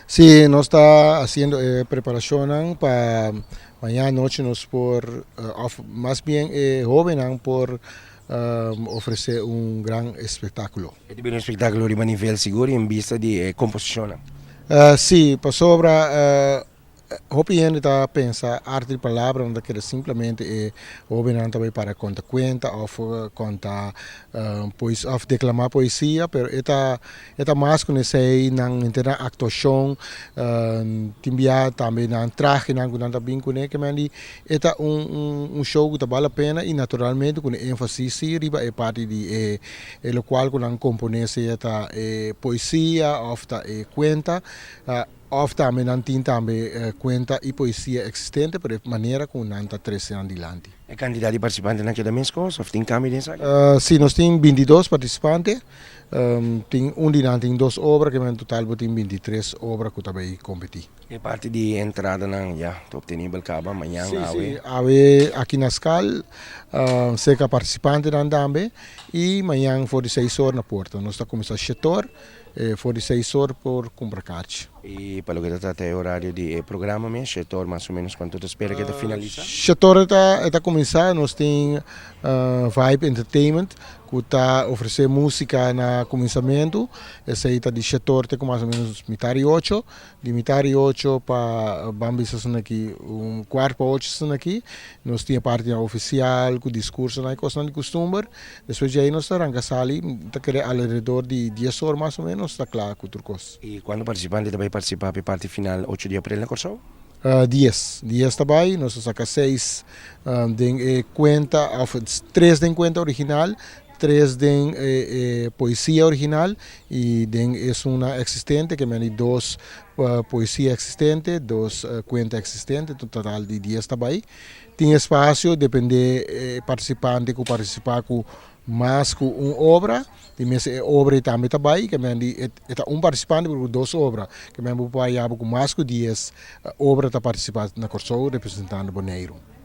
Sí, nos ta hasiendo preparashon pa mañan anochi nos por, òf mas bien hóbennan por ofresé un gran espektákulo. E un espektákulo di nivel sigur en bista di komposishon. Sí, pasobra hopi hende ta pensa Arte di Palabra unda ku simplemente e hóbennan tambe pa konta kuenta òf konta poes òf deklamá poesia, pero e ta mas ku esei. Nan henter aktuashon, tin bia tambe nan trahe nan ku nan ta bin kuné, ke men di e ta un show ku ta bale la pena i naturalmente ku énfasis riba e parti di e lokual ku nan komponé, sea ta poesia òf ta kuenta, òf tambe nan tin tambe kuenta i poesia eksistente, pero manera ku nan ta trese dilanti. E kantidat di partisipantenan ta keda mesun òf tin kambio den esaki? Sí, nos tin 22 partisipante. Tin un di nan tin dos obra, ku en total tin 23 obra ku tambe ta kompetí. E parti di entradanan ya ta optenibel kaba mañan? Sí, awe? Sí, awe aki na skal, serka partisipantenan tambe, i mañan for di 6 or na porta. Nos ta kuminsá 7 or, for di 6 or por kumpra karchi. I pa loke ta trata e orario di programa mes, 7 or mas o ménos, kuantu ta spera ku ta finalisá? 7 or ta kuminsá. Nos tin Vibe Entertainment, ku ta ofresé músika na kuminsamentu. Esei ta di 7 or te mas o ménos 7:30. Di 7:30 pa ban bisa aki 7:45 aki nos tin parti ofisial ku diskurso i kos di kustumber. Despues ei nos ta ranka sali, ta kere alrededor di 10 or mas o ménos ta kla ku tur kos. I kuantu partisipante tambe ta partisipá pa e parti final 8 di aprel na Kòrsou? 10. 10 tambe, nos a saka 6 den kuenta, òf 3 den kuenta original, 3 den poesia original i den un eksistente, ke men dos poesia eksistente, dos kuenta eksistente, total di 10 tambe. Tin espasio, dependé partisipante ku partisipá ku mas ku un obra, i mes obra tambe tambe, ke men ta un partisipante pa dos obra, ke men por ku mas ku 10 obra ta partisipá na Kòrsou representando Boneiru.